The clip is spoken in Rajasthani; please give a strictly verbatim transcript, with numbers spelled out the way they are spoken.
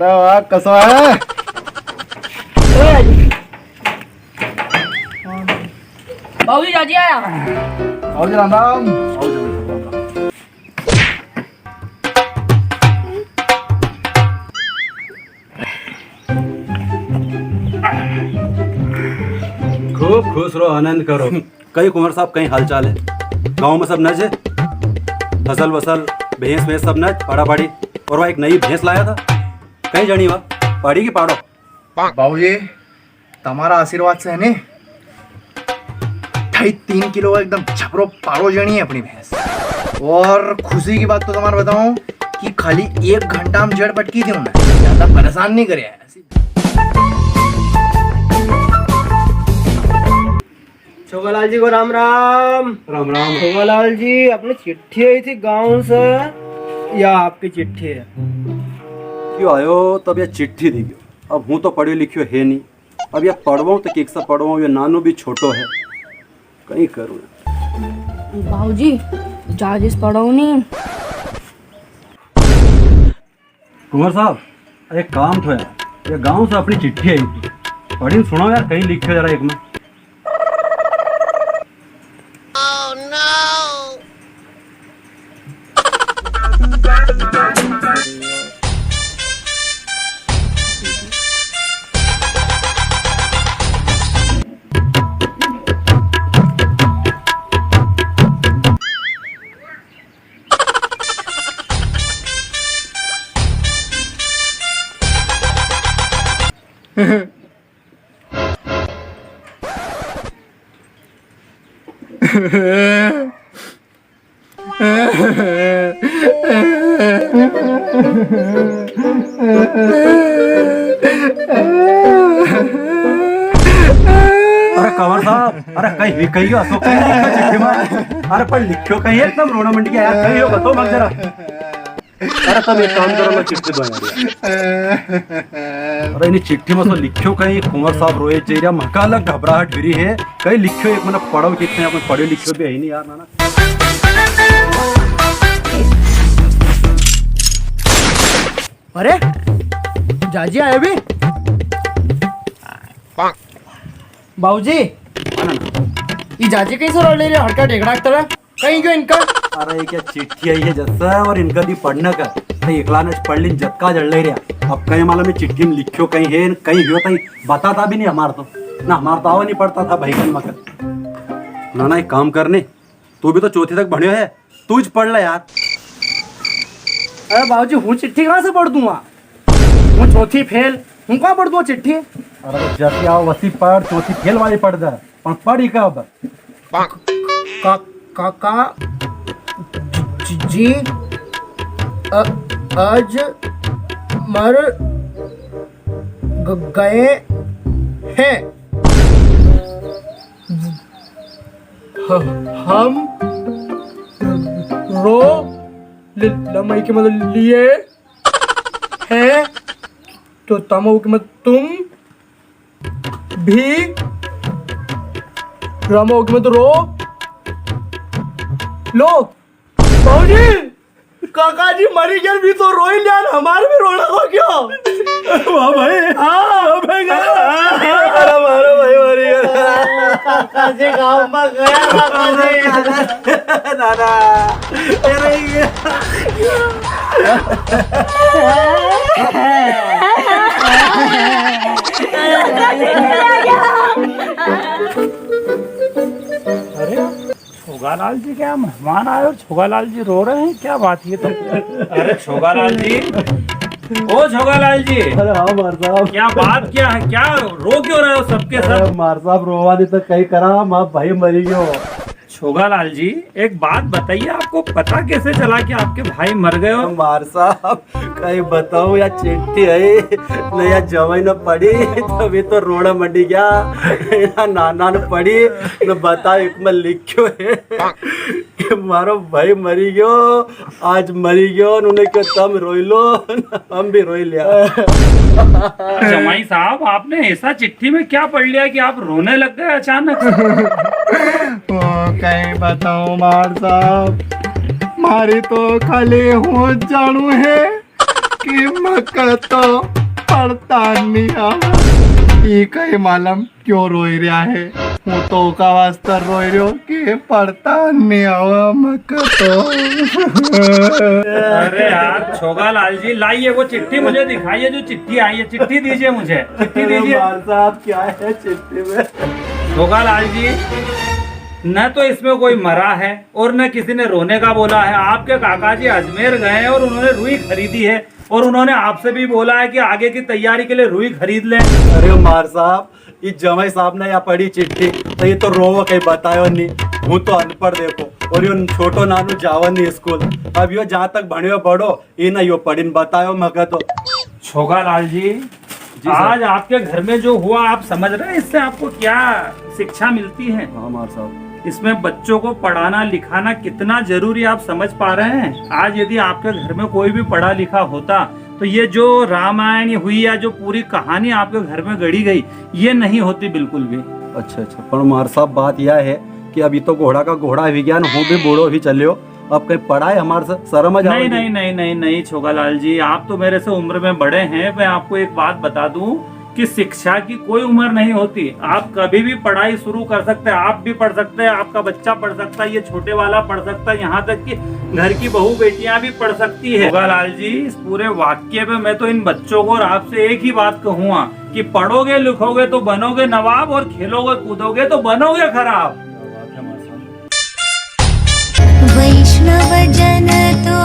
वाह, कसो है? बाबूजी, जाजी आया। बाबूजी, राम राम। खूब खुश रहो, आनंद करो। कई कुंवर साहब, कई हालचाल है? गांव में सब नज है? फसल वसल, भैंस वैंस सब नज, पाड़ा पाड़ी? और वह एक नई भैंस लाया था, कई जणी वा, पाड़ी की पाड़ो? बाबूजी, तमारा आशीर्वाद से है ने, ढाई तीन किलो एकदम छपरो पाड़ो जणी है अपनी भैंस। और खुशी की बात तो तमारे बताऊं कि खाली एक घंटा में जड़ पटकी थी उन्हें, ज्यादा परेशान नहीं करे। छोगालाल जी को राम राम। राम राम। छोगालाल जी, अपनी चिट्ठी आई थी गांव से, या आपकी चिट्ठी है? क्यों आयो तब या चिट्ठी दी गयो। अब हूँ तो पढ़्यो लिख्यो है नी, अब या पढ़वाऊँ तो किक से पढ़वाऊँ, यो नानो भी छोटो है, कई करूँ। बाबूजी, जाजिस पढ़ो नी। कुंवर साहब, एक काम थो यार, ये गांव से अपनी चिट्ठी आई थी, पढ़ी सुनाओ यार, कई लिख्यो जरा एक में। अरे कंवर साहब, अरे कई हुई, कई असो कई लिख्यो चिट्ठी में? अरे पर लिख्यो कई है, एकदम रोना मंडी गया यार, कई हो बताओ मत जरा। अरे तम एक काम करो, मैं चिट्ठी दो यार। अरे इनी चिट्ठी में तो लिख्यो कई, कुंवर साहब रोए जई रिया, मका अलग घबराहट हुई री है। कई लिख्यो एक मने पढ़ो कितने, अपन पढ़्यो लिख्यो भी है नी यार, ना, ना। अरे, जाजी आयो भी? बाबूजी, ई जाजी कई से रोई री है, हड़का ढेकड़ा की तरह? कई गयो इनका? अरे, ये क्या चिट्ठी आई है जद से, और इनका भी पढ़ने का, तो एकला ने पढ़ ली, जतका जड़ ले रिया। अब कई मालूम है चिट्ठी में लिख्यो कई है, कई हुयो, कई बताता भी नी हमार तो, ना हमार तो आवा नी पड़ता था भाई कन मकर। ना, ना, एक काम करने, तू भी तो चौथी तक भण्यो है, तू ज पढ़ ले यार। अरे बाबूजी, हूँ चिट्ठी कहाँ से पढ़ दूंगा? हूँ चौथी फेल, हूँ कहाँ पढ़ दूंगा चिट्ठी? अरे तो जसी आओ वसी पढ़, चौथी फेल वाली पढ़ दे, पण पढ़ ही कब? का, का, का, जी, जी, अ-, आज मर ग-, गए हैं। ह-, हम रो ल-, लमई के मतलब लिए हैं, तो तमो के मतलब तुम भी रमो के मतलब रो लो। बाबूजी, काका जी मरी गया, भी तो रोई लिया, हमारे भी रोना हो क्यों? वाह भाई। हाँ। वाह भाई, वाह। अरे मारो भाई मरी गया। काका जी गांव में गया, काका जी। दादा, अरे ये। अरे छोगालाल जी, क्या मेहमान आए और छोगालाल जी रो रहे हैं, क्या बात ये तो? अरे छोगालाल जी, ओ छोगालाल जी। अरे हाँ मार साहब। क्या बात क्या है, क्या रो क्यों रहे हो सबके सब? अरे मार साहब, रोवा नी तो कई करा, मां भाई मरी गयो। छोगालाल जी, एक बात बताइए, आपको पता कैसे चला कि आपके भाई मर गए? और मार साहब, कई बताऊं, या चिट्ठी है न, या जवाई न पढ़ी, तभी तो रोना मंडी गया। या नाना न पढ़ी न, बता, एक में लिख्यो है कि मारो भाई मरी गयो, आज मरी गयो, उन्होंने क्यों तम रोई लो, हम भी रोई लिया। जवाई साहब, आपने ऐसा चिट्ठी में क्या पढ़ लिया कि आप रोने लग गए अचानक से? ओ, कई बताऊं मार साहब, मारी तो खाली हूँ जानू है। कि मके तो पढ़ता नी आवा। ई कई मालूम क्यों रोई रिया है? हूँ तो ओका वास्ते रोई रियो कि पढ़ता नी आवा मके तो। अरे यार छोगालाल जी, लाइए वो चिट्ठी मुझे दिखाइए, जो चिट्ठी आई है, चिट्ठी दीजिए मुझे, चिट्ठी अरे दीजिए। मार साहब, क्या है चिट्ठी में? छोगालाल जी, न तो इसमें कोई मरा है और न किसी ने रोने का बोला है। आपके काका जी अजमेर गए हैं और उन्होंने रुई खरीदी है और उन्होंने आपसे भी बोला है कि आगे की तैयारी के लिए रुई खरीद लें। अरे मार साहब, ये जमाई साहब ने या पढ़ी चिट्ठी, तो ये तो रोवो कई बतायो नी। हूँ तो अनपढ़ देखो, और यो छोटो नानू जावे नी स्कूल। अब यो जहाँ तक भण्यो बड़ो, इने यो पढ़ीन बतायो मके तो। छोगालाल जी, जी सर। आज आपके घर में जो हुआ, आप समझ रहे हैं इससे आपको क्या शिक्षा मिलती है? हाँ मार साहब। इसमें बच्चों को पढ़ाना लिखाना कितना जरूरी, आप समझ पा रहे हैं? आज यदि आपके घर में कोई भी पढ़ा लिखा होता तो ये जो रामायण हुई या जो पूरी कहानी आपके घर में गढ़ी गई, ये नहीं होती बिल्कुल भी। अच्छा अच्छा, पण मार साहब, बात यह है कि अभी तो घोड़ा का घोड़ा हुई गया न, हूँ भी बूढ़ो ही चल्यो। अब कई पढ़ाई हमारे से शर्म आ जाओ नहीं जी। नहीं नहीं नहीं नहीं, छोगालाल जी, आप तो मेरे से उम्र में बड़े हैं। मैं आपको एक बात बता दूं कि शिक्षा की कोई उम्र नहीं होती। आप कभी भी पढ़ाई शुरू कर सकते हैं, आप भी पढ़ सकते हैं, आपका बच्चा पढ़ सकता है, ये छोटे वाला पढ़ सकता है, यहाँ तक कि घर की बहू बेटियां भी पढ़ सकती है। छोगालाल जी, इस पूरे वाक्य में मैं तो इन बच्चों को और आपसे एक ही बात कहूंगा कि पढ़ोगे लिखोगे तो बनोगे नवाब और खेलोगे कूदोगे तो बनोगे खराब। वैष्णव जन तो